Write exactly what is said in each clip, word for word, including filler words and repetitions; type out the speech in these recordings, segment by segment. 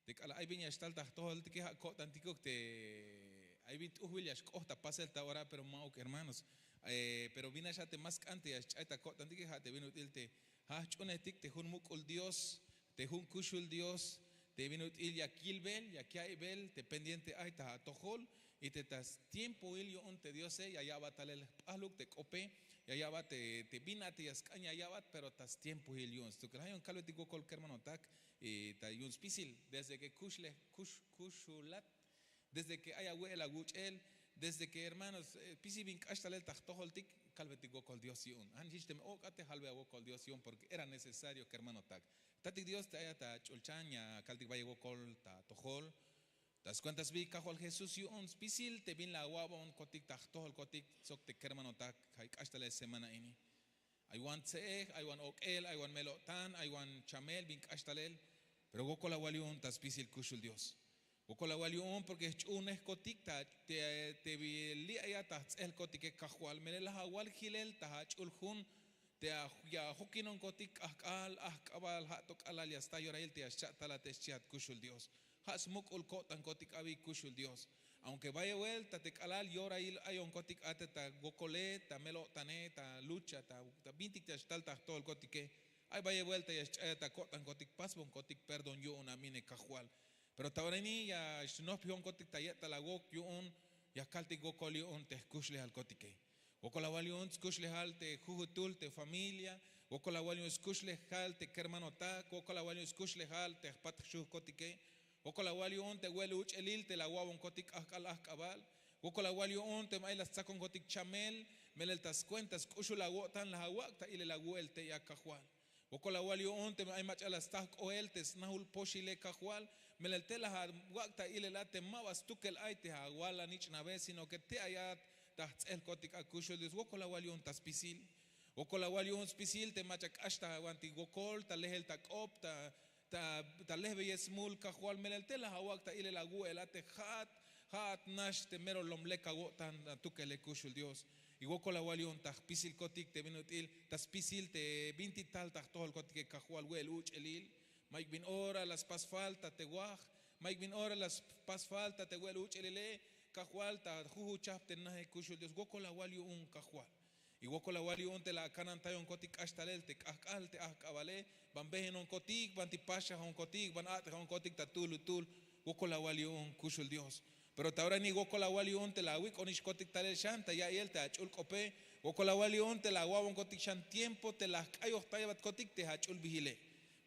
Te k'alal ay bin ya xtal ta jtojoltike ja' ko'tantikuk te ay bin t'ujbil ya xk'oht ta pasel ta ora pero ma'uk hermanos. Pero bin nax a te más k'an te ya xch'ay ta ko'tantike ja' te bin ut'il te ja' jch'uunejtik te jun muk'ul dios, te jun kuxul dios, te bin ut'il yak yilbel yak ya'ibel te pendiente ay ta atojol. Y te ta stiempohil yu'un te diose ya ya'bat talel jp'ahluk te k'ope, ya ya'bat te bin a te ya sk'an ya ya'bat pero ta stiempohil yu'un stukel ja' yu'un kalbetik wokol kermanotak. Ta yu'un spisil desde ke kuxlej kuxulat, desde ke ay awe'el awuch'el, desde ke hermanos, spisil bin k'ax talel ta jtojoltik kalbetik wokol dios yu'un ja' nix jich teme ok'a te jalbey awokol dios yu'un porke era necesario kermanotak. Tatik dios te ayat ach'ulchan ya kaltik bayel wokol ta atojol. Ta skuenta sbi kajwal jesús yu'un spisil te bin la awa'bonkotik ta jtojolkotik sok te kermanotak. Ay k'ax talel semana ini, ay wan tse'ej, ay wan ok'el, ay wan mel-o'tan, ay wan chamel bin k'ax talel. Pero wokol awal yu'un ta spisil kuxul dios. Wokol awal yu'un porke jch'uunejkotik ta te bin li' ayat ta jts'ehlkotike kajwal melel laj awal jilel ta ach'ul jun te ya ajokinonkotik k'ajk'al ajk'abal ja' to k'alal ya sta yorahil te ya xcha' talat te xchihat kuxul dios. Ja' smuk'ul ko'tankotik abi kuxul dios. Aunke bayel buelta te k'alal yorahil ayonkotik a te ta wokole ta mel-o'tane ta lucha ta bintik ya xtal ta jtojolkotike, ay bayel buelta ya xch'ayat ta ko'tankotik pasbonkotik perdón yu'un amine kajwal. Pero ta ora ini ya xnojpijonkotik ta ye'tal awok yu'un ya kaltik wokol yu'un te jkuxlejalkotike. Wokol awal yu'un skuxlejal te jujutul te familia. Wokol awal yu'un skuxlejal te kermanotak wokol awal yu'un skuxlejal te jpat jxujkotike. Wokol awal yu'un te we'el uch'elil te la awa'bonkotik k'ajk'al ajk'abal. Wokol awal yu'un teme ay la stsakonkotik chamel melel ta skuenta sk'uxul awo'tan la awak' ta ilel awu'el tey a kajwal. Wokol awal yu'un teme ay mach'a la sta jk'ohel te snajul poxile kajwal, melel te la awak' ta ilel a te ma ba stukel ay te awal anich'nabe sino ke te ayat ta jts'ehlkotik akuxul dios wokol awal yu'un ta spisil. Wokol awal yu'un spisil te mach'a k'ax ta banti wokol ta lejel ta k'op ta lejbeyel smul kajwal melel te la awak' ta ilel awu'el a te ja'at ja'at nax te mero lom lek awo'tan atukele kuxul dios. Y wokol awal yu'un ta jpisilkotik te bin ut'il ta spisil te bintik tal ta jtojolkotike kajwal we'el uch'elil. Mayuk bin ora la spas falta te waj, mayuk bin ora la spas falta te we'el uch'elile, kajwal ta jujuchajp te naje kuxul dios wokol awal yu'un kajwal. Y wokol awal yu'un te la akanantayonkotik k'ax talel te k'ajk'al te ajk'abale, ban bejenonkotik banti paxajonkotik ban a'tejonkotik ta tuhlutuhl. Wokol awal yu'un kuxul dios. Pero ta ora ini wokol awal yu'un te la awik'onixkotik talel xan ta ya'iyel te ach'ul k'ope. Wokol awal yu'un te la awa'bonkotik xan tiempo te la jk'ayojtaybatkotik te ach'ul bijile.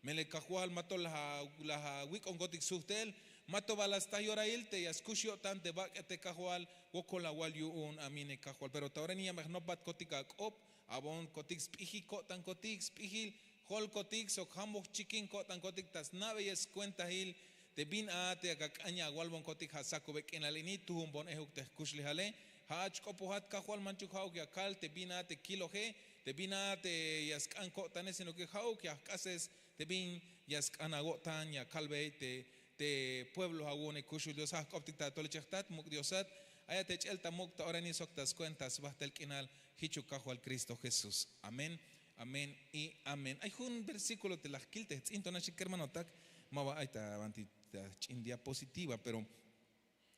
Melel kajwal mato laj awik'onkotik sujtel, mato ba la sta yorahil te ya skux yo'tan te bak'e te kajwal. Wokol awal yu'un amine kajwal pero ta ora ini ya me jnopbatkotik ak'op, abonkotik sp'ijik ko'tankotik sp'ijil, jolkotik sok jamboj chikin ko'tankotik ta sna'beyel skuentahil te bin a te yak ak'an ya awalbonkotik ja' sakube k'inal ini tujunbon ejuk te jkuxlejale. Ja'at xk'opojat kajwal manchuk ja'uk ya kal te bin a te kiloje, te bin a te ya sk'an ko'tane sino ke ja'uk ya jk'ases te bin ya sk'an awo'tan ya kalbey te te pueblo awu'une kuxul dios ja' jk'optik ta atol ichej jtat muk' diosat. Ayat ech'el ta muk' ta ora ini sok ta skuenta sbajtel k'inal. Jichuk kajwal kristo jesús. Amén. Amén y amén. Ay jun versíkulo te la jkil te jtz'in to naxik kermanotak, ma ba ay ta banti ta jch'in diapositiva pero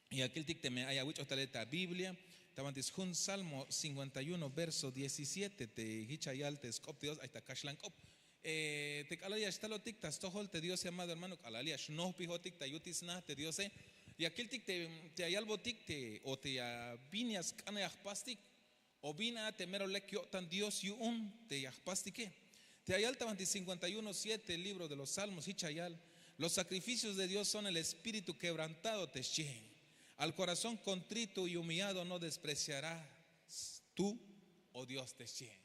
ya kiltik teme ay awich'oj talel ta biblia. Ta banti sjun salmo cinkuenta y uno verso diecisiete te jich ya yal te sk'op te dios ay ta kaxlan k'op. Te k'alal ya xtalotik ta stojol te diose amado hermano k'alal ya xnojpijotik ta yutil sna te diose, ya kiltik te ya yalbotik te o te ya bin ya sk'an ya jpastik, o bin a te mero lek yo'tan dios yu'un te ya jpastike. Te ya yal ta banti cinkuenta y uno siete libro de los salmos jich ya yal, los sakrificios de dios son el espíritu kebrantado te xchihe, al korazón kontrito y humillado no despreciarás tú, o dios te xchihe.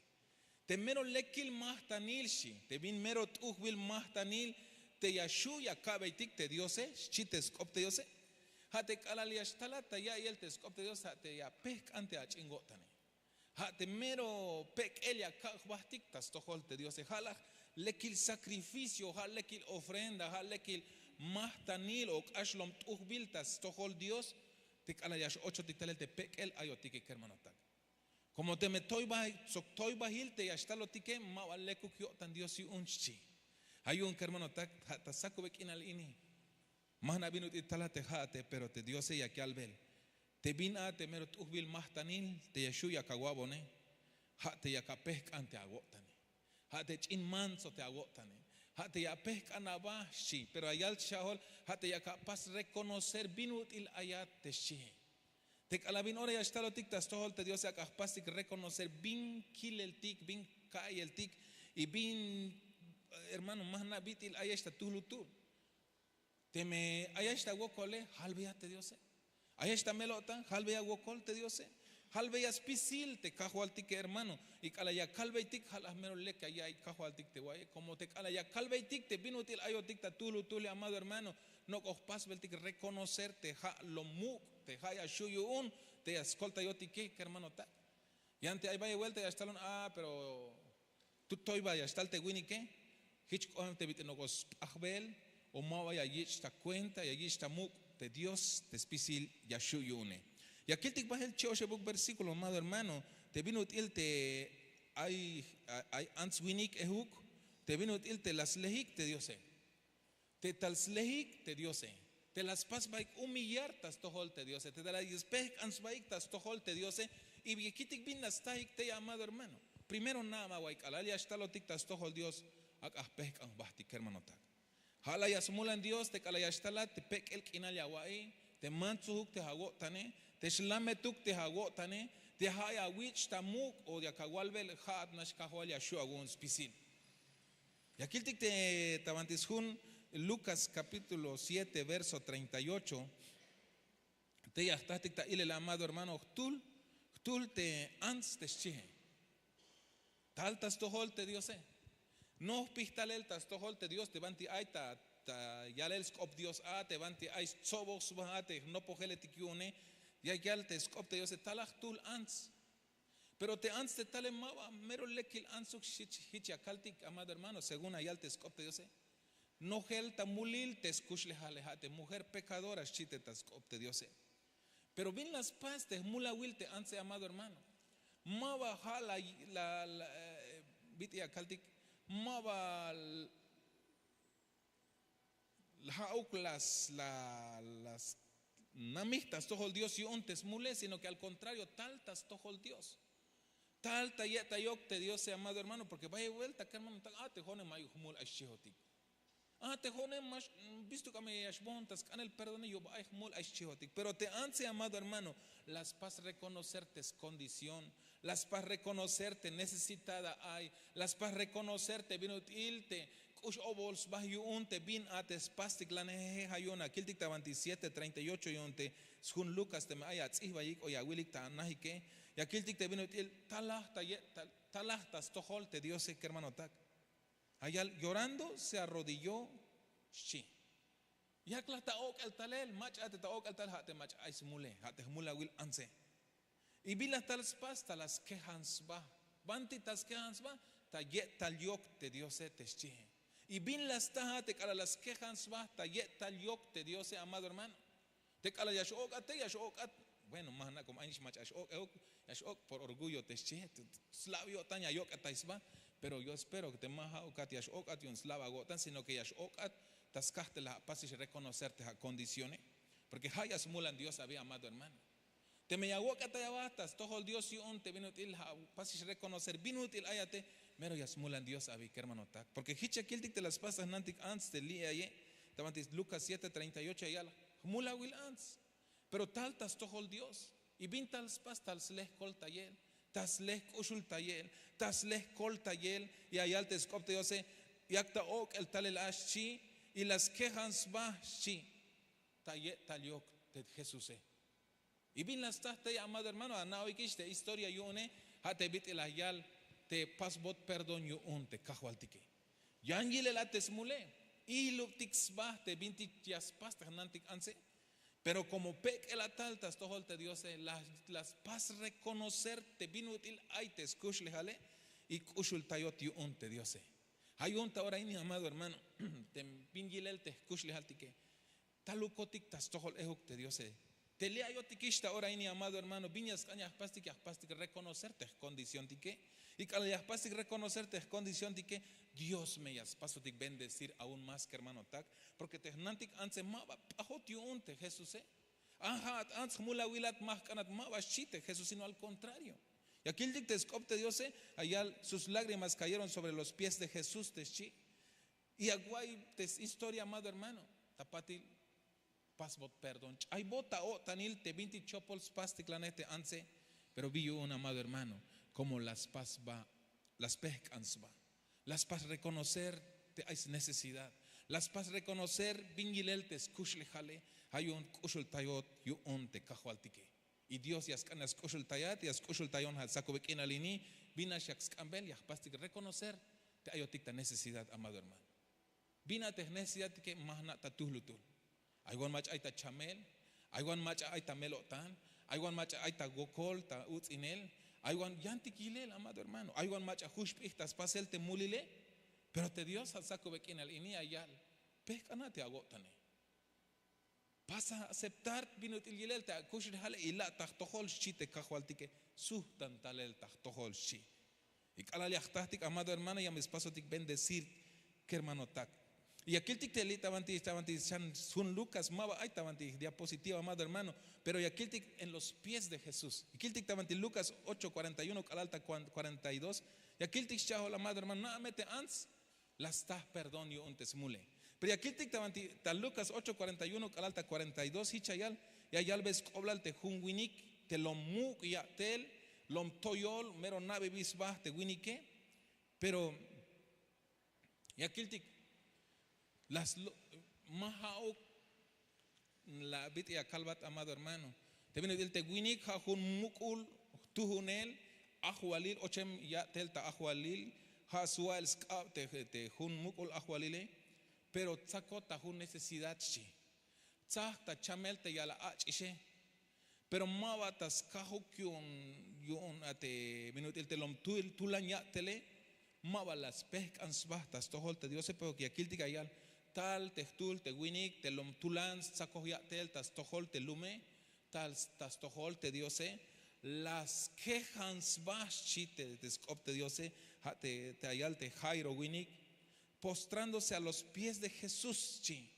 Te mero lekil majtanil xchi te bin mero t'ujbil majtanil te ya xhu' ya ka'beytik te diose xchi te sk'op te diose. Ja' te k'alal ya xtalat ta ya'iyel te sk'op te diose ja' te ya pejk'an te ach'in wo'tane. Ja' te mero pek'el ya kak' jbahtik ta stojol te diose ja' laj lekil sakrificio ja' lekil ofrenda ja' lekil majtanil o k'axlom t'ujbil ta stojol dios. Te k'alal ya x'ochotik talel te pek'el ayotike kermanotak. Komo teme toybahil te ya xtalotike ma ba lekuk yo'tan dios yu'un xchi. Ja' yu'un kermanotak ja' ta sakube k'inal ini. Ma jna' bin ut'il tal a te ja'ate, pero te Diose yak yalbel te bin a te mero t'ujbil majtanil te ya xu' yak awa'bone. Ja' te yak apejk'an te awo'tane, ja' te ch'in manso te awo'tane, ja' te ya apejk'an aba, xchi. Pero ya yal xa'jol, ja' te yak apas reconocer bin ut'il ayat, te xchie. Te k'alal bin ora ya xtalotik ta stojol te Diose, ak'a jpastik reconocer bin kileltik, bin ka'iyeltik, y bin, hermano, ma jna' bit'il ayex ta tujlutul. Teme ayex ta wokole, jalbeya te Diose. Ayex ta mel-o'tan, jalbeya wokol te Diose. Jalbeya spisil te Kajwaltike, hermano. Y k'alal ya kalbeytik, ja' la mero lek ya ya'iy Kajwaltik te wa'iye. Como te k'alal ya kalbeytik te bin ut'il ayotik ta tujlutul, amado hermano, nok'o jpasbeltik reconocer te ja' lom muk', te ja' ya xu' yu'un, te ya skoltayotike, kermanotak. Yan te ay bayel vuelta ya xtalon, a, pero tut toyba ya xtal te winike. Jich k'oem te bit'il nok'o sp'ajbel o ma ba ya yich' ta cuenta, ya yich' ta muk' te Dios te spisil ya xu' yu'une. Ya kiltik bajel chi oxebuk versículo, amado hermano, te bin ut'il te ay, ay ants winik ejuk, te bin ut'il te la slejik te Diose. Te tal slejik te Diose, te la spas sbaik humillar ta stojol te Diose, te tal la spejk'an sbaik ta stojol te Diose. Y ya kiltik bin la stajik tey, amado hermano. Primero nada más, way k'alal ya xtalotik ta stojol Dios, ak'a jpejk'an jbajtik, kermanotak. Ja' la ya smulan Dios te k'alal ya xtalat te pek'el k'inal ya awa'iy, te mantsojuk te awo'tane, te xlametuk te awo'tane, te ja' ya awich' ta muk' o yak awalbel, ja'at nax Kajwal ya xu' awu'un spisil. Ya kiltik te ta banti sjun Lucas capítulo siete, verso treinta y ocho. Te ya jtajtik ta ilel, amado hermano, jtul, jtul te ants te xchie. Tal ta stojol te Diose. Noj jpijtalel ta stojol te Dios te banti ay ta, ta yalel sk'op Dios a, te banti ay stsoboj sba a te jnopojeletik yu'une. Ya yal te sk'op te Diose, talaj jtul ants. Pero te ants te tale ma ba mero lekil antsuk, jich, jich ya kaltik, amado hermano, según ya yal te sk'op te Diose. Nojel ta mulil te skuxlejale, ja' te mujer pecadora, xchi te ta sk'op te Diose. Pero bin la spas te jmulawil te antse, amado hermano. Ma ba ja' la, la, la, eh, bit'il ya kaltik, ma ba l-, ja'uk las, la, las namij ta stojol Dios yu'un te smule, sino que al contrario, tal ta stojol Dios. Tal ta ye'tayok te Diose, amado hermano, porque bayel vuelta, kermanotak, a, te jo'one ma'yuk jmul ay xchijotik. A, te jo'one ma x-, bistuk k'ame ya xboon ta sk'anel perdone, yu'un ba ay jmul ay xchijotik. Pero te antse, amado hermano, la spas reconocer te scondición, la spas reconocer te necesitada ay, la spas reconocer te bin ut'il te k'ux obol sba yu'un te bin a te spastik lanejeje. Ja' yu'un ya kiltik ta banti siete treinta y ocho yu'un te sjun Lucas teme ay ats'ijbayik o ya awilik ta anajike. Ya kiltik te bin ut'il talaj ta ye-, tal-, talaj ta stojol te Diose, kermanotak. Ja' ya yal, llorando se arrodilló, xchi. Yak la ta ok'el talel, mach'a te ta ok'el talel, ja' te mach'a ay smule, ja' te jmulawil antse. Y bin la tal spas, ta la skejan sba. Banti ta skejan sba, ta ye'tal yok te Diose, te xchie. Y bin la sta a te k'alal la skejan sba ta ye'tal yok te Diose, amado hermano. Te k'alal ya x-ok'at tey, ya x-ok'at. Bueno, ma jna' como aynix mach'a ya x-ok'ejuk, ya x-ok' por orgullo te xchie, te slab yo'tan ya yok'etay sba. Pero yo espero que te ma ja'ukat ya x-ok'at yu'un slab awo'tan, sino que ya x-ok'at ta skajtelaj apasix reconocer te acondicióne. Porque ja' ya smulan Dios abi, amado hermano. Teme ya awok'etay aba ta stojol Dios yu'un te bin ut'il ja' apasix reconocer bin ut'il ayate, mero ya smulan Dios abi, kermanotak. Porque jich ya kiltik te la spas ta jnantik ants te li'aye, ta banti Lucas siete treinta y ocho ya yal, jmulawil ants. Pero tal ta stojol Dios. Y bin tal spas, tal slej koltayel, ta slej k'uxultayel, ta slej koltayel. Ya yal te sk'op te Diose, yak ta ok'el talel a, xchi, y la skejan sba, xchi, ta ye'tal yok te Jesuse. Y bin la sta tey, amado hermano, ana'oyikix te historia yu'une, ja' te bit'il la yal te pasbot perdón yu'un te Kajwaltike. Yan yilel a te smule, ijlubtik sba te bintik ya spas ta jnantik antse. Pero como pek'el a tal ta stojol te Diose, la, la spas reconocer te bin ut'il ay te skuxlejale y k'uxultayot yu'un te Diose. Ja' yu'un ta ora ini, amado hermano, te bin yilel te jkuxlejaltike, talukotik ta stojol ejuk te Diose. Te li' ayotikix ta ora ini, amado hermano, bin ya sk'an ya jpastik, ya jpastik reconocer te jkondición tike. Y k'alal ya jpastik reconocer te jkondición tike, Dios me ya spasotik bendecir aún más kermanotak. Porque te jnantik antse ma ba p'ajot yu'un te Jesuse. Aja'at ants jmulawilat, ma jk'anat, ma ba xchi te Jesuse, sino al contrario. Ya kiltik te sk'op te Diose, ayal sus lágrimas cayeron sobre los pies de Jesús te xchi. Y awa'iy te historia, amado hermano, ta patil pasbot perdón, ch'aybot ta o'tanil te bintik chopol spastik lanej te antse. Pero bi yu'un, amado hermano, como la spas sba, la spejk'an sba, la spas reconocer te ay snecesidad, la spas reconocer bin yilel te skuxlejale. Ja' yu'un k'uxultayot yu'un te Kajwaltike. Y Dios ya sk'an ya sk'uxultayat, ya sk'uxultayon ja' sakube k'inal ini. Bin nax yak sk'anbel, ya jpastik reconocer te ayotik ta necesidad, amado hermano. Bin a te jnecesidad tike, ma jna' ta tuhlutul. Ay wan mach'a ay ta chamel, ay wan mach'a ay ta mel-o'tan, ay wan mach'a ay ta wokol ta uts'inel, ay wan yantik yilel, amado hermano, ay wan mach'a juxp'ij ta spasel te mulile. Pero te Dios ja' sakube k'inal ini ya yal: pejk'ana te awo'tane. Pasa aceptar bin ut'il yilel te akuxlejale, y la' ta jtojol, xchi te Kajwaltike. Sujtan talel ta jtojol, xchi. Y k'alal ya jtajtik, amado hermano, ya me spasotik bendecir kermanotak. Y ya kiltik te li' ta banti, ta banti xan jun Lucas, ma ba ay ta banti diapositiva, amado hermano, pero ya kiltik en los pies de Jesús. Y kiltik ta banti Lucas ocho cuarenta y uno k'alal ta cuarenta y dos. Ya kiltik xchajol, amado hermano, na'a me te ants la sta perdón yu'un te smule. Pero ya kiltik ta banti ta Lucas ocho cuarenta y uno k'alal ta cuarenta y dos, jich ya yal, ya yalbe sk'oblal te jun winik te lom muk' ya'tel, lom toyol, mero na'bebil sba te winike. Pero ya kiltik, las lo-, ma ja'uk la bit'il ya kalbat, amado hermano. Te bin ut'il te winik ja' jun muk'ul tujunel ajwalil, ochem ya'tel ta ajwalil, ja' swa'el sk'ab te, te jun muk'ul ajwalile. Pero tsakot ta jun necesidad, xchi. Tsaj ta chamel te ya la ach'ixe. Pero ma ba ta skajuk yu'un, yu'un a te bin ut'il te lom tulan ya'tele, ma ba la spejk'an sba ta stojol te Diose, pero ya kiltik ya yal: tal te jtul te winik te lom tulan stsakoj ya'tel ta stojol te lume, tal ta stojol te Diose, la skejan sba, xchi te, te sk'op te Diose, ja' te, te ya yal te Jairo winik, postrándose a los pies de Jesús, xchi.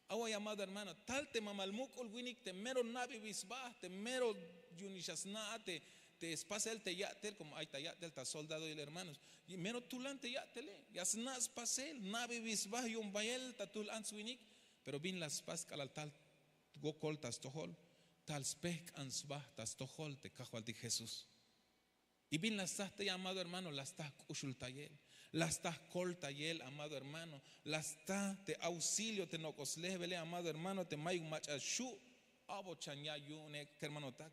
Awa'iy, amado hermano, tal te mamal muk'ul winik te mero na'bebil sba, te mero yu'unix ya sna' te, te spasel te ya'tel, como ay ta ya'tel ta soldadoil, hermanos. Y mero tulan te ya'tele, ya sna' spasel, na'bebil sba yu'un bayel ta tul ants winik. Pero bin la spas k'alal tal wokol ta stojol, tal spejk'an sba ta stojol te Kajwaltik Jesús. Y bin la staj tey, amado hermano, la staj k'uxultayel, la staj koltayel, amado hermano, la staj te auxilio te nok'o slejbele, amado hermano, te mayuk mach'a xu' a'bot xan ya' yu'une kermanotak.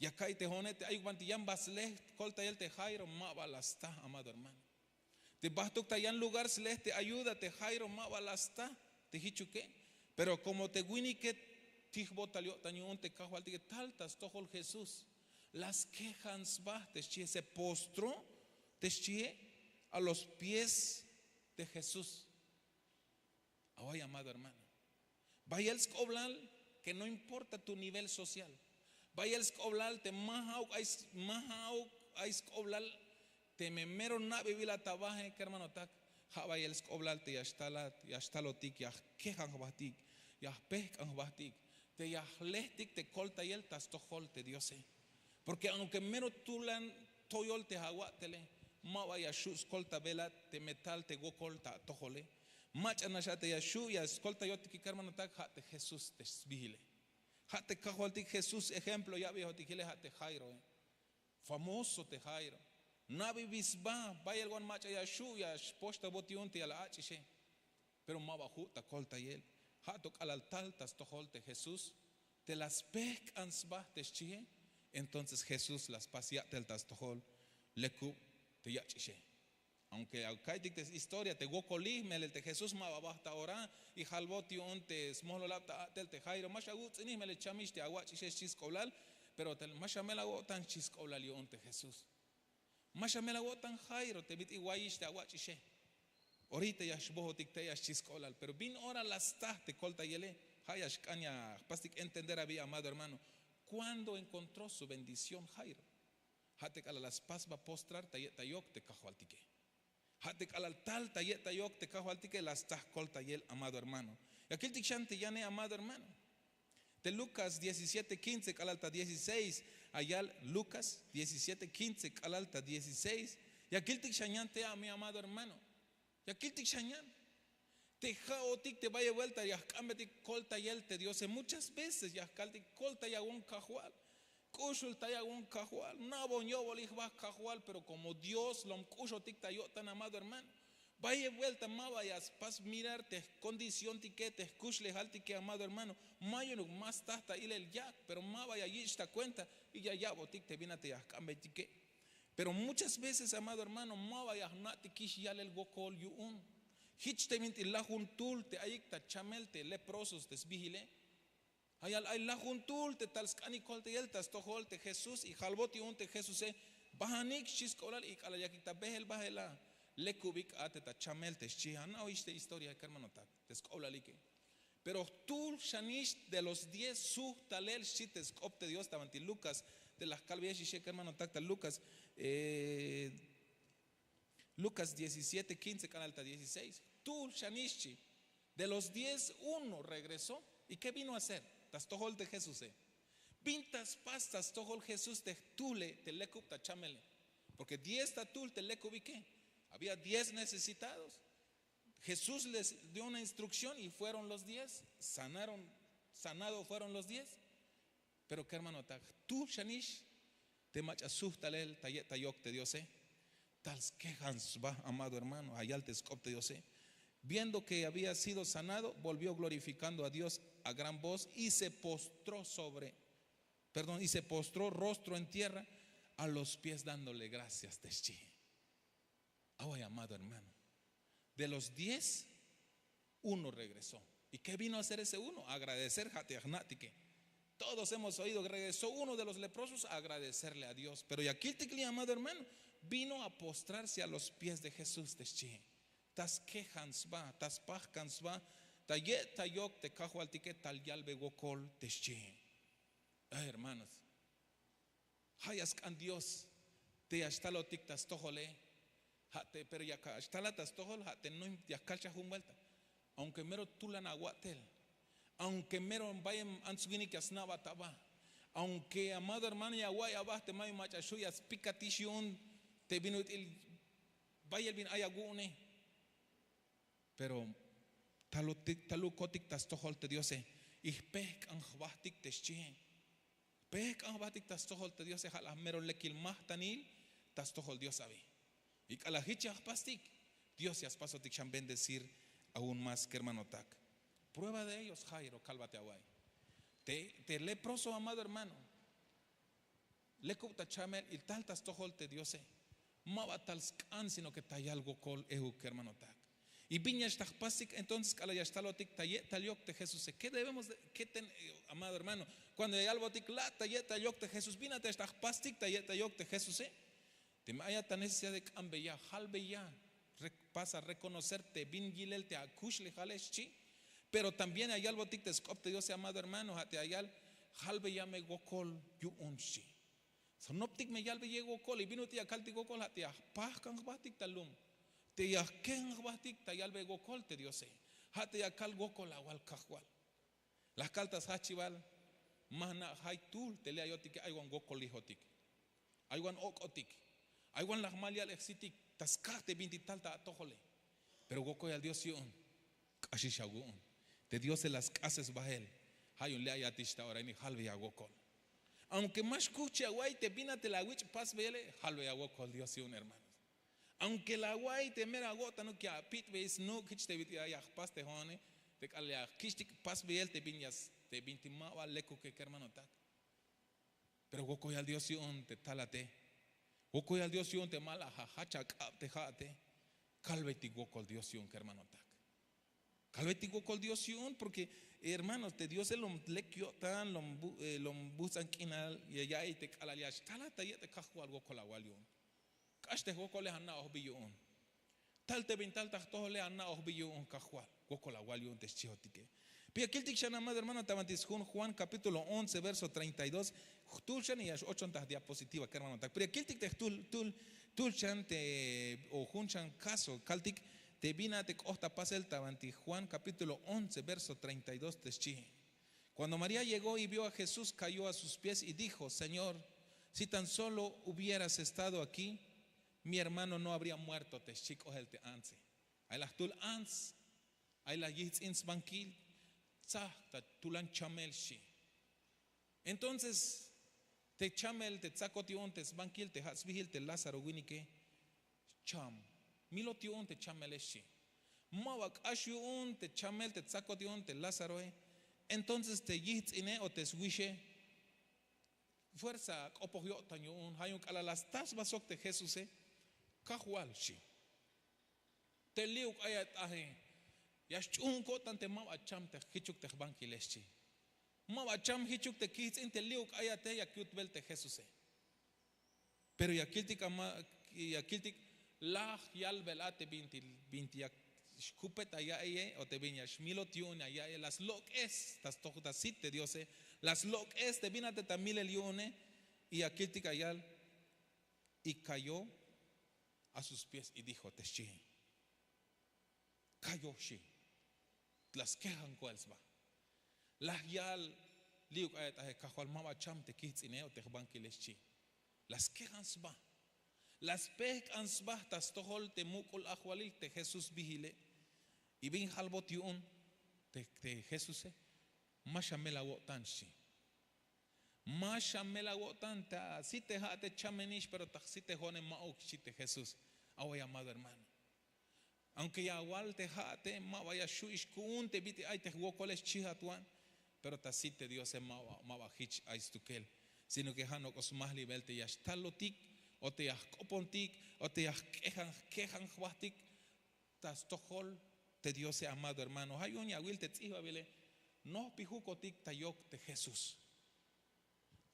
Ya ka'iy te jo'one te ayuk banti yan ba slej koltayel te Jairo, ma ba la staj, amado hermano. Te bajtuk ta yan lugar slej te ayuda te Jairo, ma ba la staj te jichuke. Pero como te winike tijbot tal yo'tan yu'un te Kajwaltike, tal ta stojol Jesús, la skejan sba te xchie, se postró te xchie a los pies de Jesús. Awa'iy, amado hermano, bayel sk'oblal que no importa tu nivel social. Bayel sk'oblal te ma ja'uk ay s-, ma ja'uk ay sk'oblal, teme mero na'bebilat ta baje, kermanotak, ja' bayel sk'oblal te ya xtalat, ya xtalotik, ya jkejan jbatik, ya jpejk'an jbatik, te ya jlejtik te koltayel ta stojol te Diose. Porque aunque mero tulan toyol te awa'tele, ma ba ya xu' skoltabelat teme tal te wokol ta atojole. Mach'a nax a te ya xu' ya skoltayotik, kermanotak, ja' te Jesús te sbiile. Ja' te Kajwaltik Jesús ejemplo ya'beyotik yile, ja' te Jairoe. Famoso te Jairo. Na'bebil sba, bayel wan mach'a ya xu' ya xpoxtabot yu'un te ya la ach'ixe. Pero ma ba ju' ta koltayel. Ja' to k'alal tal ta stojol te Jesús, te la spejk'an sba te xchie, entonces Jesús la spas ya'tel ta stojol, lekub te yach'ixe. Aunque ya ka'iytik te historia te wokolij melel te Jesús ma ba bajt ta ora, y jalbot yu'un te smojlolab ta a'tel te Jairo: ma xawuts'inij melel chamix te awach'ixe, xchi sk'oblal. Pero ma xamel awo'tan, xchi sk'oblal yu'un te Jesús. Ma xamel awo'tan Jairo te bit'il wayix te awach'ixe. Orita ya xbojotik tey a, xchi sk'oblal. Pero bin ora la staj te koltayele, Ja' ya xk'an ya jpastik entender abi, amado hermano. Cuando encontró su bendición Jairo? Ja' te k'alal la spas sba postrar ta yetayok te kajwaltike. Ja' te k'alal tal ta yetayok te kajwaltike la stsaj koltayel, amado hermano. Ya kiltik xan te yane, amado hermano. Te Lucas diecisiete quince k'alal ta dieciséis, ayal Lucas diecisiete quince k'alal ta dieciséis. Ya kiltik xan yan te a mi amado hermano. Ya kiltik xan yan te ja'otik te bayel buelta ya jk'anbetik koltayel te Diose. Muchas veces ya jkaltik koltayawon kajwal, k'uxultayawon kajwal, na'bon yo'bolil jba kajwal, pero como Dios lom k'uxotik ta yo'tan, amado hermano. Bayel buelta ma ba ya spas mirar te jkondicióntike, te jkuxlejaltike, amado hermano. Mayunuk ma staj ta ilel yak, pero ma ba ya yich' ta cuenta y ya ya'botik te bin a te ya jk'anbeytike. Pero muchas veces, amado hermano, ma ba ya jna'tikix yalel wokol yu'un. Jich te bintik lajuntul te ayik ta chamel te leprosos te sbijile. Ayal ay lajuntul te tal sk'anik koltayel ta stojol te Jesús y jalbot yu'un te Jesuse. Bajanik, xchi sk'oblal, y k'alal yakik ta beel bajel a, lekubik a te ta chamel te xchi. Ana'oyix te historia, kermanotak, te sk'oblalike. Pero jtul xanix de los diez sujt talel, xchi te sk'op te Dios ta banti Lucas, te la jkalbeyex ixe, kermanotak, ta Lucas, eh, Lucas diecisiete quince k'alal ta dieciséis. Jtul xanix, xchi. De los diez, uno regresó. ¿Y qué vino a hacer ta stojol te Jesuse? Bin ta spas ta stojol Jesús te jtule te lekub ta chamele. Porque diez ta jtul te lekubike. Había diez necesitados. Jesús les dio una instrucción y fueron los diez. Sanaron, sanado fueron los diez. Pero kermanotak, jtul xanix te mach'a sujt talel ta yetayok te Diose. Tal skejan sba, amado hermano, ayal te sk'op te Diose. Viendo que había sido sanado, volvió glorificando a Dios a gran voz y se postró sobre, perdón, y se postró rostro en tierra a los pies dándole gracias, te xchi. Awa, amado hermano. De los diez, uno regresó. ¿Y qué vino a hacer ese uno? Agradecer, ja' te ya jna'tike. Todos hemos oído, regresó uno de los leprosos a agradecerle a Dios. Pero ya kiltik li, amado hermano, vino a postrarse a los pies de Jesús, te xchi. Ta skejan sba, ta spajkan sba ta yetayok te kajwaltike, tal yalbe wokol, te xchi. Ay, hermanos, ja' ya sk'an Dios te ya xtalotik ta stojole. Ja' te, pero ya ka xtalat ta stojol, ja' te no ya kalchaj jun vuelta. Aunque mero tulan awa'tel, aunque mero bayel ants winik ya sna'bat aba, aunque, amado hermano, ya awa'iy aba te mayuk mach'a xu' ya spikatix yu'un te bin ut'il bayel bin ay awu'une. Pero talutik, talukotik ta stojol te Diose. Y jpejk'an jbajtik, te xchi. Jpejk'an jbajtik ta stojol te Diose, ja' la mero lekil majtanil ta stojol Dios abi. Y k'alal jich ya jpastik, Dios ya spasotik xan bendecir aún más, kermanotak. Prueba de ellos, Jairo, kalbat ya awa'iy. Te, te leproso, amado hermano, lekub ta chamel y tal ta stojol te Diose. Ma ba tal sk'an, sino que ta yal wokol euk, kermanotak. Y bin ya xtal jpastik entonces k'alal ya xtalotik ta ye'tal yok te Jesuse. ¿Qué debemos de, qué ten-, eh, amado hermano? Cuando ya yalbotik la ta ye'tal yok te Jesús, bin a te ya xtal jpastik ta ye'tal yok te Jesuse. Teme ayat ta necesidad de k'ambeya, jalbeya, re-, pasa reconocer te bin yilel te akuxlejale, xchi. Pero también ya yalbotik te sk'op te Diose, amado hermano, ja' te ya yal, jalbeya me wokol yu'un, xchi. Snoptik me yalbeyel wokol, y bin ut'il ya kaltik wokol, ja' te ya jpajk'an jbajtik ta lum, te ya jkejan jbajtik ta yalbe wokol te Diose. Ja' te ya kal wokol awal Kajwal. La jkal ta sjajchibal, ma jna' jay jtul te li' ayotike, ay wan wokolijotik, ay wan ok'otik, ay wan la jmal ya'lejsitik ta skaj te bintik tal ta atojole. Pero wokoyal Dios yu'un, k'axix awu'un. Te Diose la sk'ases bahel. Ja' yu'un li' ayatix ta ora ini, jalbeya awokol. Aunque ma xkuch ya awa'iy te bin a te la awich' pasbeyele, jalbeya awokol Dios yu'un, hermanos. Aunque la awa'iy te mero awo'tanuk ya apit'bey snuk' jich te bit'il ya jpas te jo'one, te k'alal ya jkich'tik pasbeyel te bin ya s-, te bintik ma ba lekuke, kermanotak. Pero wokoyal Dios yu'un te talate. Wokoyal Dios yu'un te ma la ajach ak'ab te ja'ate. Kalbeytik wokol Dios yu'un, kermanotak. Kalbeytik wokol Dios yu'un, porque, hermanos, te Diose lom lek yo'tan, lom bu-, eh, lom bujts'an k'inal ya ya'iy te k'alal ya xtalat ta ye' te Kajwal, wokol awal yu'un. K'ax te jwokole, ana'oj bi yu'un. Tal te bin tal ta jtojole, ana'oj bi yu'un Kajwal, wokol awal yu'un te xchijotike. Pero ya kiltik xan amado hermano ta banti sjun Juan kapítulo once verso treinta y dos. Jtul xan ya x'ochon ta diapositiva kermanotak, pero ya kiltik te jtul jtul jtul xan te o jun xan kaso kaltik te bin a te k'oht ta pasel ta banti Juan kapítulo once verso treinta y dos te xchi. Cuando María llegó y vio a Jesús, cayó a sus pies y dijo: Señor, si tan solo hubieras estado aquí, mi hermano no habría muerto. Te xchi k'ohel te antse. Ay la jtul ants, ay la yijtz'in sbankil, tzaj ta tulan chamel xchi. Entonces te chamel te tzakot yu'un te sbankil te ja' sbijil te Lázaro winike, cham, milot yu'un te chamele xchi. Ma ba k'ax yu'un te chamel te tzakot yu'un te Lázaroe. Entonces te yijtz'ine o te swixe fuerza k'opoj yo'tan yu'un, ja' yu'un k'alal la sta sba sok te Jesuse, Kajwal, xchi, te li'uk ay a t'aje, ya xch'uun ko'tan te ma ba cham te jichuk te jbankile xchi. Ma ba cham jichuk te kijtz'in te li'uk ay a te yak yutbel te Jesuse. Pero ya kiltik ama, ya kiltik laj yalbel a te binti binti yak xkupet a ya'eye o te bin ya xmilot yu'un a ya'eye, la slok'es ta stoj ta sit te Diose, la slok'es te bin a te ta milel yu'une. Y ya kiltik a yal: Y cayó a sus pies y dijo, te xchi, cayó xchi, la skejan koel sba. Laj yal li'uk ay a t'aje, Kajwal, ma ba cham te kijtz'ine o te jbankile xchi. La skejan sba, la spejk'an sba ta stojol te muk'ul ajwalil te Jesús sbijile. Y bin jalbot yu'un te Jesuse: Ma xamel awo'tan xchi. Ma xamel awo'tan, ta sit te ja' te chamenix, pero ta sit te jo'one ma'uk, xchi te Jesús. Away amado hermano, aunque ya awal te ja' te ma ba ya xju'ix ku'un te bit'il ay te jwokole xchijat wan, pero ta sit te Diose ma ba jich ay stukel, sino que ja' nok'o smajlibel te ya xtalotik o te ya jk'opontik o te ya jk'ejan jkejan jbajtik ta stojol te Diose. Amado hermano, ja' yu'un ya awil te tz'ijbabile: Nojpijukotik ta yok te Jesús.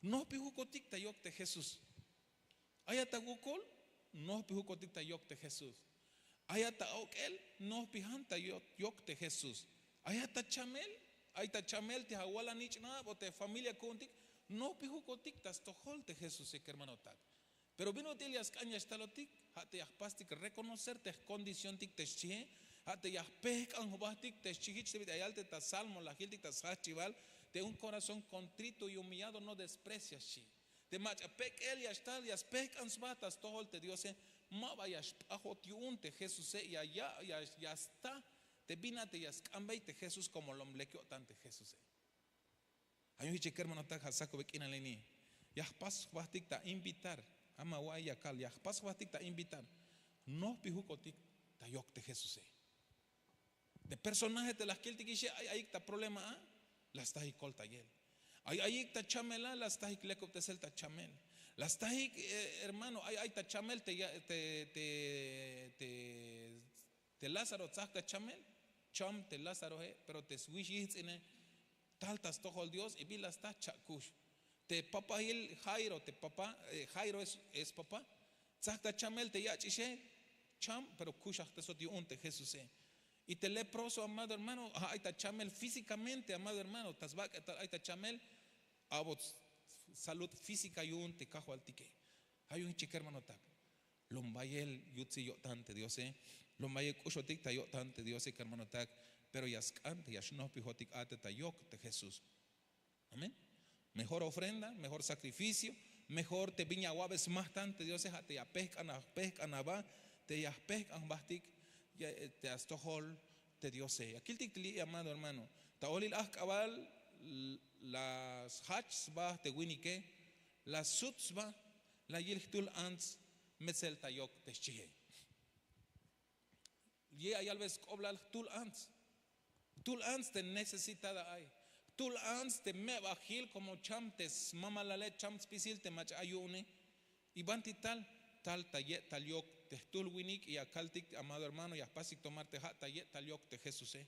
Nojpijukotik ta yok te Jesús. Ayat ta wokol, nojpijukotik ta yok te Jesús. Ayat ta ok'el, nojpijan ta yok te Jesús. Ayat ta chamel, ay ta chamel te awal anich'nab o te familia ku'untik, nojpijukotik ta stojol te Jesuse kermanotak. Pero bin ut'il ya sk'an ya xtalotik, ja' te ya jpastik reconocer te jkondicióntik te xchie. Ja' te ya jpejk'an jbajtik te xchi jich te bit'il ya yal te ta salmo la jiltik ta sjajchibal, te un corazón contrito y humillado no desprecia, xchi. Te mach'a pek'el ya xtal ya spejk'an sba ta stojol te Diose, ma ba ya xp'ajot yu'un te Jesuse, ya ya ya sta te bin a te ya sk'anbey te Jesús como lom lek yo'tan te Jesuse. Ja' yu'un jich kermanotak, ja' sakube k'inal ini, ya jpas jbajtik ta invitar. Ama wa'iy ya kal, ya jpas jbajtik ta invitar. Nojpijukotik ta yok te Jesuse. Te personaje te la jkiltik ixe, ay ayik ta problema a, la stajik koltayel. Ay ayik ta chamel a, la stajik lekubtesel ta chamel. La stajik, hermano, ay ay ta chamel te te te Lázaro tzaj ta chamel, cham te Lázaroe, pero te swix yijtz'ine tal ta stojol Dios y bila sta cha'kux. Te papahil Jairo, te papá, Jairo es papá, tzaj ta chamel te yach'ixe, cham, pero kuxajtesot yu'un te Jesuse. Y te leproso, amado hermano, ay ta chamel físikamente, amado hermano, ta sbak'etal ay ta chamel, a'bot salud físika yu'un te kajwaltike. Ja' yu'un jich kermanotak, lom bayel yutsil yo'tan te Diose, lom bayel k'uxotik ta yo'tan te Diose kermanotak. Pero ya sk'an te ya xnojpijotik a te ta yok te Jesús. Amén. Mejor ofrenda, mejor sacrificio, mejor te bin ya awa'be smajtan te Diose, ja' te ya pejk'an a pejk'an aba, te ya jpejk'an jbajtik te a stojol te Diose. Ya kiltik te li', amado hermano, ta olil ajk'abal la sjach sba te winike, la sut sba, la yil jtul ants metzel ta yok te xchie. Ye' ya yalbe sk'oblal jtul ants, jtul ants te necesitada ay, jtul ants te mebajil komo cham te smamalale, cham spisil te mach'a ay yu'une. Y banti tal, tal ta ye'tal yok te jtul winik y ya kaltik, amado hermano, ya jpastik tomar te ja' ta ye'tal yok te Jesuse.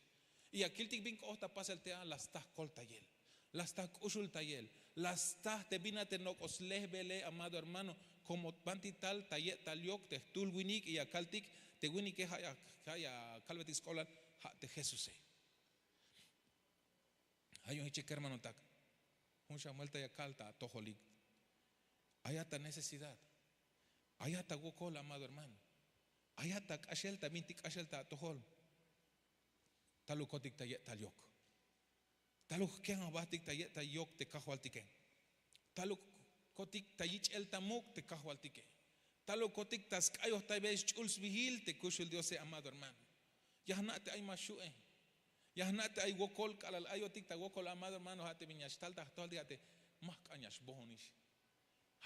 Y ya kiltik bin k'oht ta pasel te a, la staj koltayel, la staj k'uxultayel, la staj te bin a te nok'o slejbele, amado hermano, komo banti tal ta ye'tal yok te jtul winik y ya kaltik te winike, ja' ya kalbetik sk'oblal, ja' te Jesuse. Ay un hiche kermanotak. Jun xan muelta ya kal ta atojolik. Ayat ta necesidad. Ayat ta wokol amado hermano. Ayat ta k'axel ta bintik k'axel ta atojol. Talukotik ta ye'tal yok. Taluk jkejan jbahtik ta ye'tal yok te kajwaltike. Talukotik ta yich'el ta muk' te kajwaltike. Talukotik ta sk'ayojtaybey sch'ul sbihil te kuxul diose amado hermano. Ya jna' te ay ma xu'e. Ya jna' te ay wokol k'alal ayotik ta wokol amado hermano ha' te bin ya xtal ta jtojoltik ha' te ma jk'an ya xbohonix.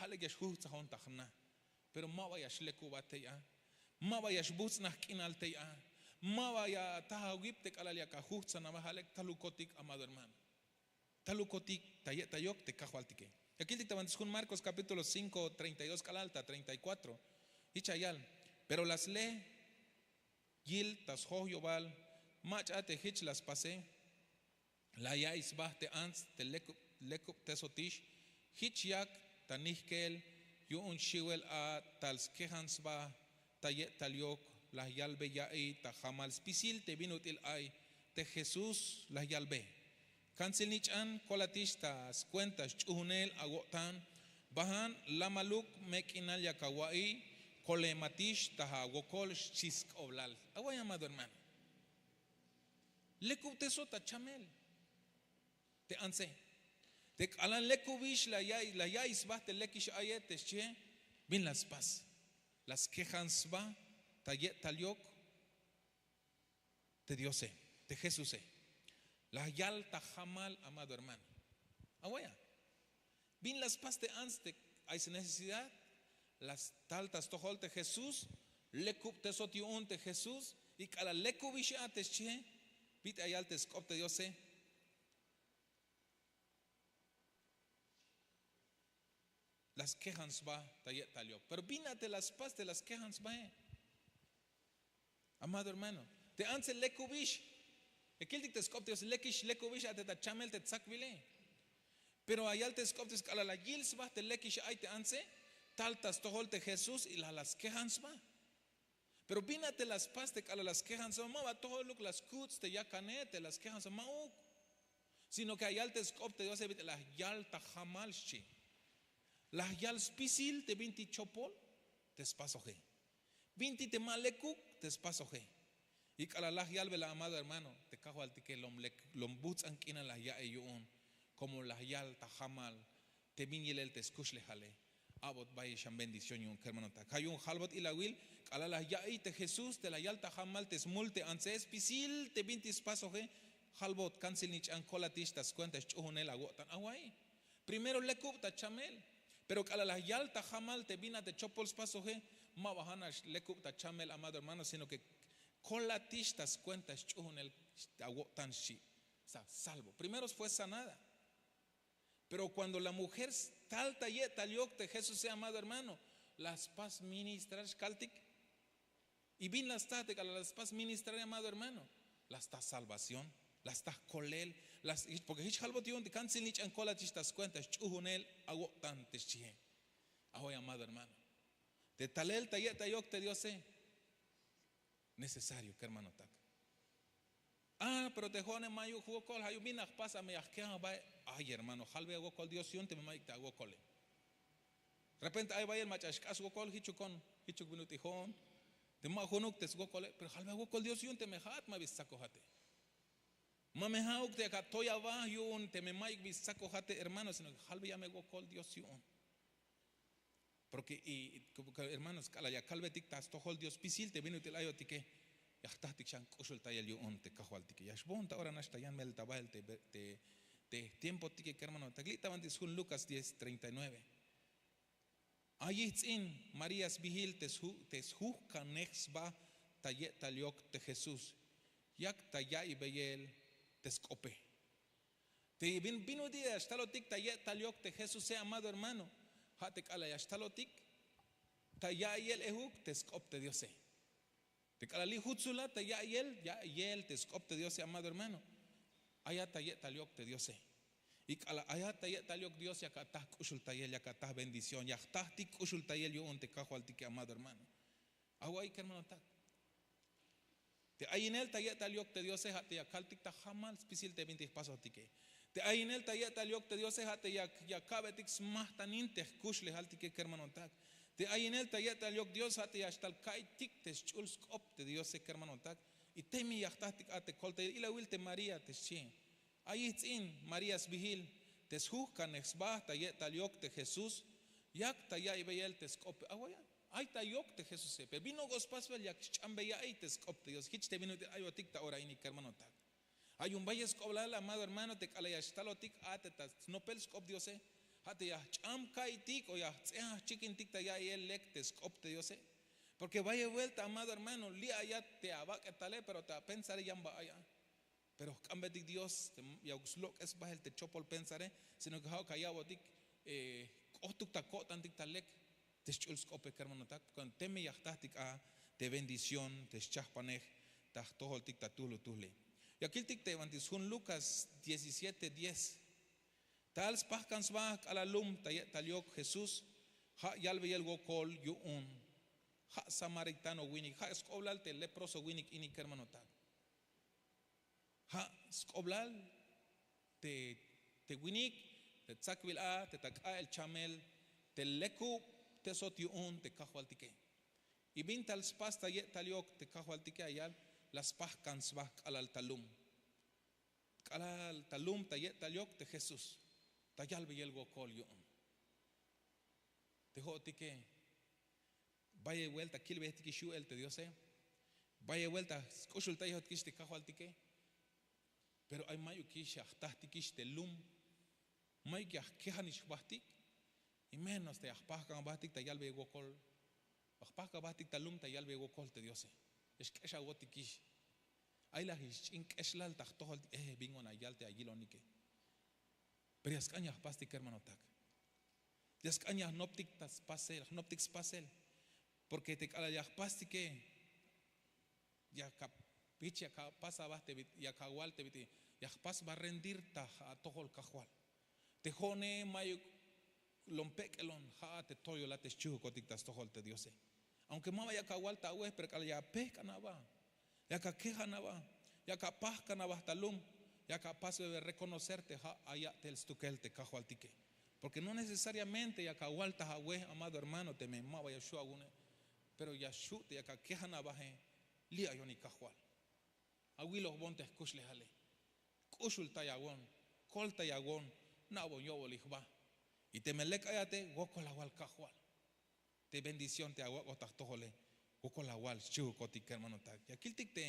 Ha lek ya xjujtzajon ta jna. Pero ma ba ya xlekubat tey a. Ma ba ya xbuhts'naj k'inal tey a. Ma ba ya ataj awip te k'alal yak ajujtzan aba ha lek talukotik amado hermano. Talukotik ta ye'tal yok te kajwaltike. Ya kiltik ta banti sjun marcos kapítulo cinko treinta y dos k'alal ta treinta y kuatro. Hich ya yal. Pero la sle yil ta sjoyobal mach'a te hich la spase. La ya'iy sba te ants te lekubtesotix. Hich yak ta nijkel yu'un xiwel a tal skejan sba ta ye'tal yok. La yalbe ya'iy ta jamal spisil te bin ut'il ay te jesús. La yalbe kantsil nich'an kolatix ta skuenta sch'uhunel awo'tan. Bahan lamaluk mek'inal yak awa'iy kolematix ta awokol xchi sk'oblal. Away amado hermano. Lekubtesot ta chamel te antse. Te k'alal lekubix la ya'iy sba te lekix aye te xchihe. Bin la spas? La skejan sba ta ye'tal yok te diose, te jesuse. La yal ta jamal amado hermano. Awaya. Bin la spas te ants te ay snecesidad. La stal ta stojol te jesús. Lekubtesot yu'un te jesús. Y k'alal lekubix a te xchihe. Bit'il la yal te sk'op te diose. La skejan sba ta ye'tal yok pero bin a te la spas te la skejan sbae. Amado hermano, te antse lekubix. Ya kiltik te sk'op te diose lekix lekubix a te ta chamel te tsakbile. Pero la yal te sk'op te diose k'alal la yil sba te lekix ay te antse. Tal ta stojol te jesús y la la skejan sba. Pero bin a te la spas te k'alal la skejan sba ma ba atojoluk la skuts te yakane te la skejan sba ma'uk. Sino ke la yal te sk'op te diose bit'il la yal ta jamal xchi. La yal spisil te binti chopol te spasoje. Binti te ma lekuk te spasoje. Y k'alal la yalbe la amado hermano te kajwaltike lom buhts'an k'inal la ya'iy yu'un. Komo la yal ta jamal te bin yilel te skuxlejale. A'bot bayel xan bendición yu'un kermanotak ha yu'un jalbot ilawil. K'alal la ya'iy te jesús te la yal ta jamal te smul te antse spisil te binti spasoje. Jalbot kantsil nich'an kolatix ta skuenta sch'uhunel awo'tan awa'iy. Primero lekub ta chamel. Pero k'alal la yal ta jamal te bin a te chopol spasoje. Ma ba ha nax lekub ta chamel amado hermano sino ke kolatix ta skuenta sch'uhunel awo'tan xchi. Salvo primero fue sanada. Pero kuando la mujer stal ta ye'tal yok te jesuse amado hermano, la spas ministrar xkaltik. Y bin la sta te k'alal la spas ministrar amado hermano, la sta salvación, la sta jkolel. Porke hich jalbot yu'un te kantsil nich'an kolatix ta skuenta sch'uhunel awo'tan te xchihe. Ajoy amado hermano, te talel ta ye'tal yok te diose. Necesario kermanotak. Ah pero te jo'one mayuk jwokol ha yu'un bin la jpas a me ya jkejan jbae. Ay hermano jalbey awokol dios yu'un teme mayuk te awokole. Repente ay bayel mach'a xk'ax wokol hichukon, hichuk bin ut'il jo'on. Te ma junuk te swokole pero jalbey awokol dios yu'un teme ja'at ma bi stsakojate. Ma me ha'uk te yak atoy aba yu'un teme mayuk bi stsakojate hermano sino ke jalbey ya me wokol dios yu'un. Porke hermanos k'alal ya kalbetik ta stojol dios spisil te bin ut'il ayotike. Ya jtajtik xan k'uxultayel yu'un te kajwaltike ya xbohon ta ora nax ta yanbel ta bahel te jtiempotike kermanotak li' ta banti sjun lukas diez treinta y nueve. Ay yijtz'in maría sbihil te sjujkanej sba ta ye'tal yok te jesús. Yak ta ya'iybeyel te sk'ope. Te bin ut'il ya xtalotik ta ye'tal yok te jesuse amado hermano. Ha te k'alal ya xtalotik ta ya'iyel ehuk te sk'op te diose. Te k'alal li' jutzula ta ya'iyel ya'iyel te sk'op te diose amado hermano. Ayat ta ye'tal yok te diose. Y k'alal ayat ta ye'tal yok dios yak ataj k'uxultayel yak ataj bendición ya jtajtik k'uxultayel yu'un te kajwaltike amado hermano. Awa'iy kermanotak. Te ayinel ta ye'tal yok te diose ha te ya kaltik ta jamal spisil te bintik jpasojtike. Te ayinel ta ye'tal yok te diose ha te ya kabetik smajtanin te jkuxlejaltike kermanotak. Te ayinel ta ye'tal yok dios ha te ya xtal ka'iytik te sch'ul sk'op te diose kermanotak. Y teme ya jtajtik a te koltayel ilawil te maría te xchi. Ay ijtz'in maría sbihil te sjuhkanej sba ta ye'tal yok te jesús. Yak ta ya'iybeyel te sk'op awaya. Ay ta yok te jesuse pero bin ok'o spasbel yak sch'ambeya'iy te sk'op te dios hich te bin ut'il ayotik ta ora inik kermanotak. Ay un bayel sk'oblal amado hermano te k'alal ya xtalotik a te ta snopel sk'op diose. Ha te ya jch'am ka'iytik o ya jtz'e ajchikintik ta ya'iyel lek te sk'op te diose. Porke bayel buelta amado hermano li' ayat te abak'etale pero te apensare yan ba ay a. Pero jk'ambetik dios te ya slok'es bahel te chopol pensare, sino ke ha'uk aya'botik k'ohtuk ta ko'tantik ta lek te sch'ul sk'ope kermanotak. Teme ya jtajtik a te bendición te schahpanej ta jtojoltik ta tuhlutuhle. Ya kiltik te banti sjun lukas diecisiete diez. Tal spahkan sba k'alal lum ta ye'tal yok jesús. Ha yalbeyel wokol yu'un ha samaritano winik ha sk'oblal te leproso winik inik kermanotak. Ha sk'oblal te winik te tzakbil a te ta k'a'el chamel te lekub te sot yu'un te kajwaltike. Y bin tal spas ta ye'tal yok te kajwaltike ayal la spahkan sba k'alal ta lum. K'alal ta lum ta ye'tal yok te jesús ta yalbeyel wokol yu'un. Te ho'otike bayel buelta kilbeyejtikix yu'el te diose. Bayel buelta sk'uxultayejotikix te kajwaltike. Pero ay mayukix ya jtajtikix te lum. Mayuk ya jkejanix jbahtik. Y menos te ya jpahkan jbahtik ta yalbeyel wokol. Ya jpahkan jbahtik ta lum ta yalbeyel wokol te diose. Ya xk'exawotikix. Ay laj ix ch'in k'exlal ta jtojoltik eh bin wan ayal te ayilonike. Pero ya sk'an ya jpastik kermanotak. Ya sk'an ya jnoptik ta spasel jnoptik spasel. Porke te k'alal ya jpastike ya ka pich ya ka pas aba te bit'il ya ka wal te bit'il ya jpas ba rendir ta atojol kajwal. Te ho'one mayuk lom pek'elon ha'a te toyol a te xchihukotik ta stojol te diose. Aunke ma ba ya ka wal ta awe pero k'alal ya apehk'an aba ya ka kejan aba ya ka pahkan aba ta lum ya ka pasbebe rekonocer te ha' aya'tel stukel te kajwaltike. Porke no necesariamente ya ka wal ta awe amado hermano teme ma ba ya xhu' awu'une. Pero ya xhu' te ya ka kejan abahe li' ayonik kajwal. Awilojbon te jkuxlejale. K'uxultayawon. Koltayawon. Na'bon yo'bolil jba. Y teme lek ayate wokol awal kajwal. Te bendición te awak'oj ta jtojole. Wokol awal xchihukotik kermanotak ya kiltik te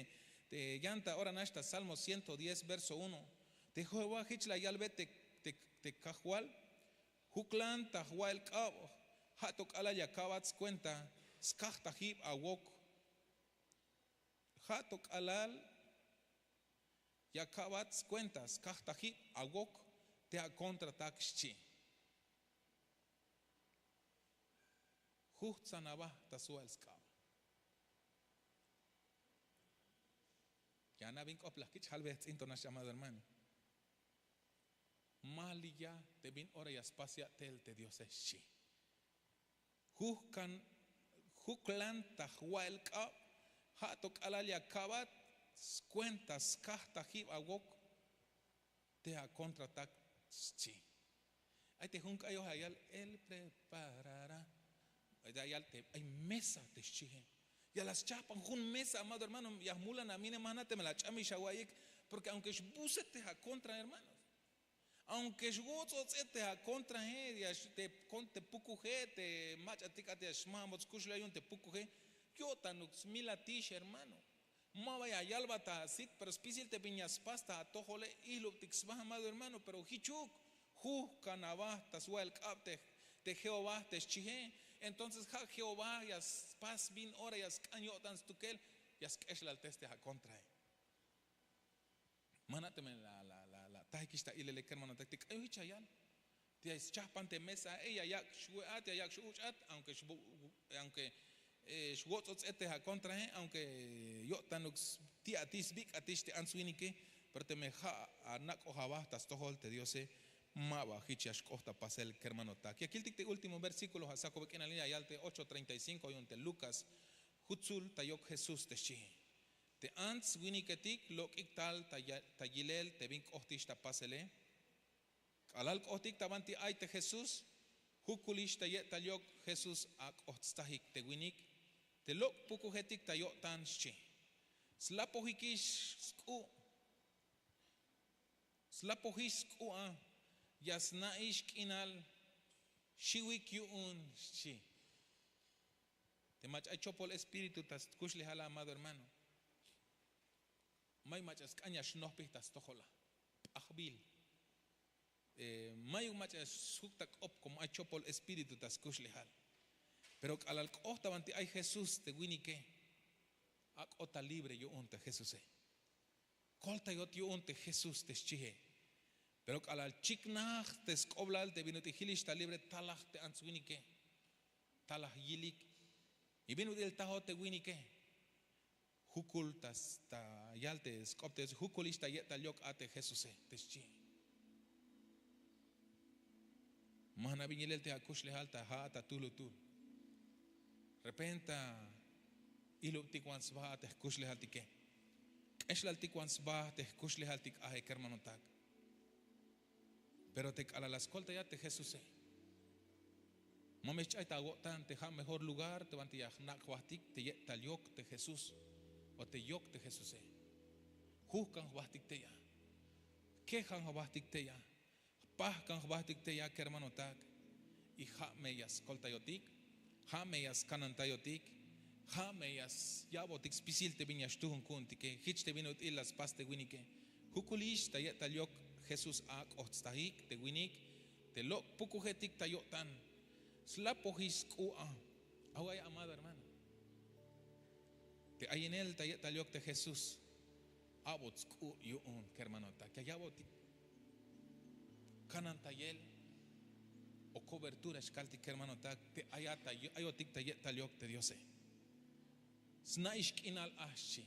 yan ta ora nax ta salmo ciento diez verso uno. Te jehová hich la yalbe te kajwal. Juklan ta jwa'el k'ab. Ha to k'alal ya ka'bat skuenta skajtajib awok. Ha to k'alal ya ka'bat skuenta skajtajib awok te akontratak xchi. Jujtzan aba ta swa'el sk'ab. Ya na' bin k'op la kich' jalbejtz'in to nax amado hermano. Ma liya te bin ora ya spas ya'tel te diose xchi. Jujkan juklan ta jwa'el k'ab. Ha to k'alal ya ka'bat skuenta skajtajib awok te akontratak xchi. Ay te jun k'ayoj ayal el preparara. Ay mesa te xchihe. Ya la schahpan jun mesa amado hermano ya jmulan amine ma jna' teme la ch'amix awa'iyik. Porke aunke xbuset te akontra hermanos, aunke xwotz'otz'et te akontrahe te pukuje te mach'atik a te ya xmajmot skuxlejal yu'un te pukuje, yo'tanuk smilatix hermano. Ma ba ya yalbat ta asit pero spisil te bin ya spas ta atojole. Ijlubtik sba amado hermano pero jichuk. Jujkan aba ta swa'el k'ab te jehová te xchihe. Entonces ha jehová ya spas bin ora ya sk'an yo'tan stukel ya sk'exlaltes te akontrahe. Ma na' teme la tajikix ta ilele kermanotak te k'ayoj jich ya yal te ya schahpan te mesae ya yak' xwe'at ya yak' x'uch'at aunke xwotz'otz'et te akontrae aunke yo'tanuk ti'atix sbik'atix te ants-winike. Pero teme ha anak'oj aba ta stojol te diose ma ba jich ya xk'oht ta pasel kermanotak ya kiltik te último versíkulo ha sakube k'inalil ya yal te ocho treinta y cinko yu'un te lukas. Jutsul ta yok jesús te xchihe. Te ants-winiketik lok'ik tal ta yilel te bin k'ohtix ta pasele. K'alal k'ohtik ta banti ay te jesús, jukulix ta ye'tal yok jesús ak'oht stajik te winik te lok' pukujetik ta yo'tan xchi. Slapojikix sk'u', slapojix sk'u' a, ya sna'ix k'inal xiwik yu'un xchi. Te mach'a ay chopol espíritu ta skuxlejal a amado hermano, may mach'a sk'an ya xnojpij ta stojol a. P'ajbil. Mayuk mach'a xjuk ta k'op komo ay chopol espíritu ta skuxlejal. Pero k'alal k'oht ta banti ay jesús te winike, ak'ot ta libre yu'un te jesuse. Koltayot yu'un te jesús te xchie. Pero k'alal chiknaj te sk'oblal te bin ut'il jilix ta libre, talaj te ants winike, talaj yilik. Y bin ut'il tajot te winike, jukul ta yal te sk'op te jesús, jukulix ta ye'tal yok a te jesuse te xchi. Ma jna' bin yilel te akuxlejal ta ja' ta tuhlutuhl. Repenta, ilubtik wan sba a te jkuxlejaltike. K'exlaltik wan sba te jkuxlejaltik aje kermanotak. Pero te k'alal la skoltayat te jesuse, ma me xch'ay ta awo'tan te ja' mejor lugar te banti ya jnak' jbahtik te ye'tal yok te jesús, o te yok te jesuse. Juhkan jbahtik tey a, kejan jbahtik tey a, jpahkan jbahtik tey a kermanotak. Y ja' me ya skoltayotik, ja' me ya skanantayotik, ja' me ya ya'botik spisil te bin ya xtuhun ku'untike jich te bin ut'il la spas te winike. Jukulix ta ye'tal yok jesús ak'oht stajik te winik te lok' pukujetik ta yo'tan. Slapojix sk'u' a. Away amado hermano, te ayinel ta ye'tal yok te jesús, abot sk'u' yu'un kermanotak ya ya'botik kanantayel o kobertura xkaltik kermanotak te ayotik ta ye'tal yok te diose. Sna'ix k'inal a xchi.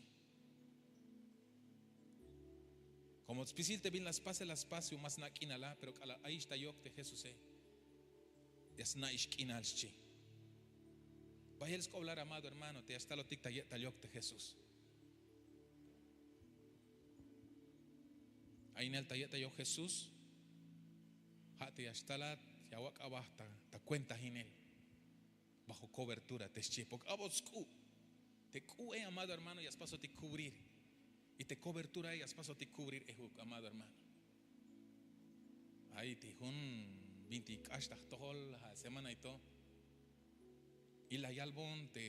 Komo spisil te bin la spase la spas yu'un ma sna' k'inal a pero k'alal ayix ta yok te jesuse, ya sna'ix k'inal xchi. Bayel sk'oblal amado hermano te ya xtalotik ta ye'tal yok te jesús. Ayinel ta ye'tal yok jesús, ja' te ya xtalat, ya awak' aba ta kuentajinel bajo kobertura te xchi porke abot sk'u'. Te k'u'e amado hermano ya spasotik kubrir. Y te koberturae ya spasotik kubrir ejuk amado hermano. Ay te jun bintik k'ax ta jtojol ja' semana y to, y la yalbon te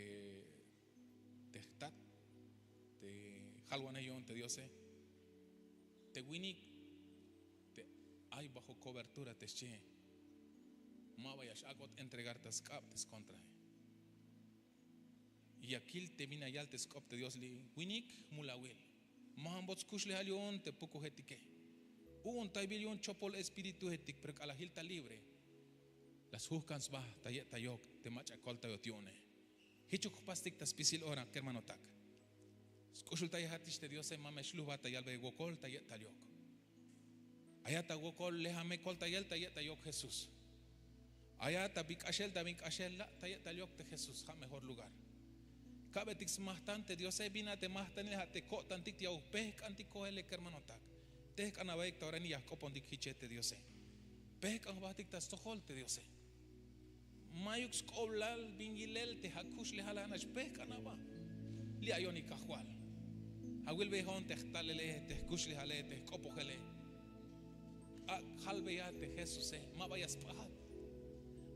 jtat te jalwanej yu'un te diose, te winik te ay bajo kobertura te xchie, ma ba ya x'ak'ot entregar ta sk'ab te skontrae. Y ya kil te bin la yal te sk'op te dios li'i, winik mulawil, ma ambot skuxlejal yu'un te pukujetike. U'untaybil yu'un chopol espirituetik pero k'alal jil ta libre, la sjuhkan sba ta ye'tal yok te mach'a koltayot yu'une. Jichuk jpastik ta spisil ora kermanotak. Sk'uxultayejatix te diose, ma me xluhbat ta yalbey wokol ta ye'tal yok. Ayat awokol, leja me koltayel ta ye'tal yok jesús. Ayat ta bin k'axel ta bin k'axel la' ta ye'tal yok te jesús ja' mejor lugar. Kabetik smajtan te diose, bin a te majtanil ja' te ko'tantik te ya ujpejk'antik ko'ele kermanotak. Tejk'an abaik ta ora ini ya jk'opontik jiche te diose. Pejk'an jbahtik ta stojol te diose. Mayuk sk'oblal bin yilel te ja' kuxlejal a nax pejk'an aba. Li' ayonik kajwal, awilbeyejon te jtalele, te jkuxlejale, te jk'opojele. Ak' jalbeya te jesuse, ma ba ya sp'ajat,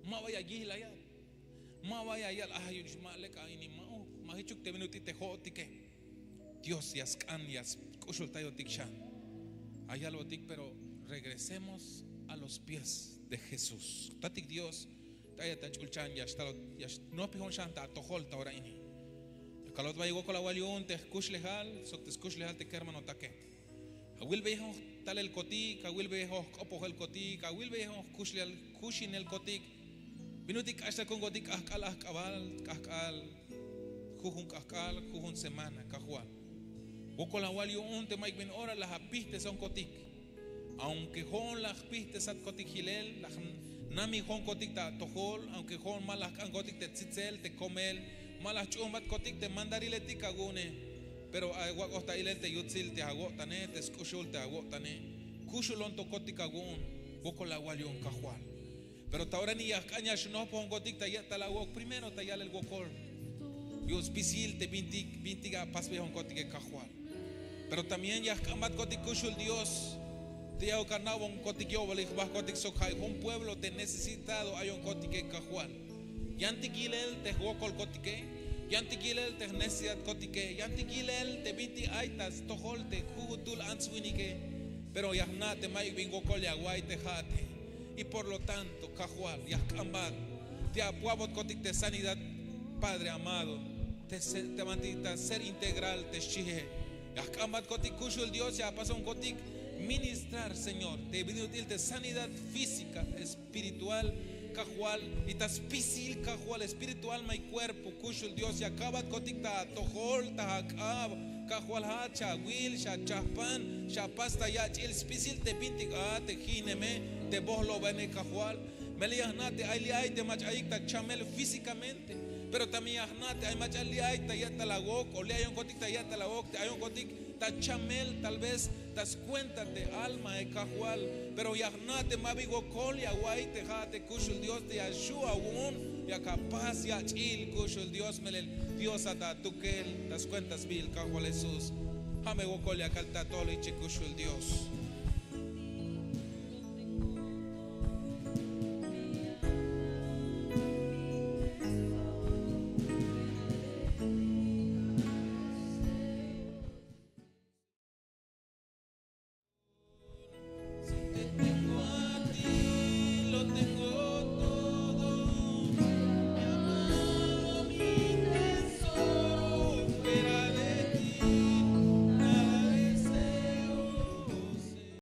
ma ba ya yihlayat, ma ba ya yal ajayuch ma lek a ini ma'uk, ma jichuk te bin ut'il te jo'otike. Dios ya sk'an ya sk'uxultayotik xan. Ayalbotik pero regresemos a los pies de jesús. Tatik dios, t'ayat ach'ulchan ya xnopijon xan ta atojol ta ora ini. Ya kalot bay wokol awal yu'un te jkuxlejal sok te skuxlejal te kermanotake. Awilbeyejon jtalelkotik, awilbeyejon jk'opojelkotik, awilbeyejon jkuxinelkotik. Bin ut'il k'axtakunkotik k'ahk'al ajk'abal, k'ahk'al jujun k'ahk'al, jujun semana kajwal. Wokol awal yu'un te mayuk bin ora laj apijtesonkotik. Aunke jo'on laj jpijtesatkotik jilel, laj namijonkotik ta atojol, aunke jo'on ma laj jk'ankotik te tsitsel te komel, ma laj jch'uhunbatkotik te mandariletik awu'une. Pero awak'oj ta ilel te yutsil te awo'tane, te sk'uxul te awo'tane. Kuxulontokotik awu'un. Wokol awal yu'un Kajwal. Pero ta ora ini ya jk'an ya xnojpojonkotik ta ya'tal awok, primero ta yalel wokol yu'un spisil te bintik bintik apasbejonkotik e Kajwal. Pero también ya jk'ambatkotik kuxul Dios te ya ok ana'bonkotik yo'bolil jbahkotik sok ja' jun pueblo te necesitado ayonkotik e Kajwal. Yantik yilel te jwokolkotike, yantik yilel te jnecesidadkotike, yantik yilel te bintik ay ta stojol te jujutul ants winike. Pero ya jna' te mayuk bin wokol ya awa'iy te ja'ate. Y por lo tanto Kajwal ya jk'ambat te apwabotkotik te sanidad, Padre amado, te banti ta ser integral te xchihe. Ya jk'ambatkotik kuxul Dios ya apasonkotik ministrar, Señor, te bin ut'il te sanidad física, espiritual, Kajwal, y ta spisil Kajwal, espíritu, alma y cuerpo. Kuxul Dios ya ka'batkotik ta atojol, ta ak'ab. Kajwal, ha'at xawil, xachajpan, xapas ta yach'il spisil te bintik a te ji'neme, te bohlobene Kajwal. Melel ya jna' te ay li' ay te mach'a ayik ta chamel físikamente, pero también ya jna' te ay mach'a li' ay ta ya'tal awok o li' ayonkotik ta ya'tal awok te ayonkotik ta chamel, tal vez ta skuenta te alma e Kajwal. Pero ya jna' te ma bin wokol ya awa'iy te ja'ate kuxul Dios te ya xju' awu'un, ya kapas yach'il kuxul Dios, melel Dios a ta atukel ta skuenta sbiil Kajwal Jesús. Ja' me wokol ya kal ta atojol ichik kuxul Dios.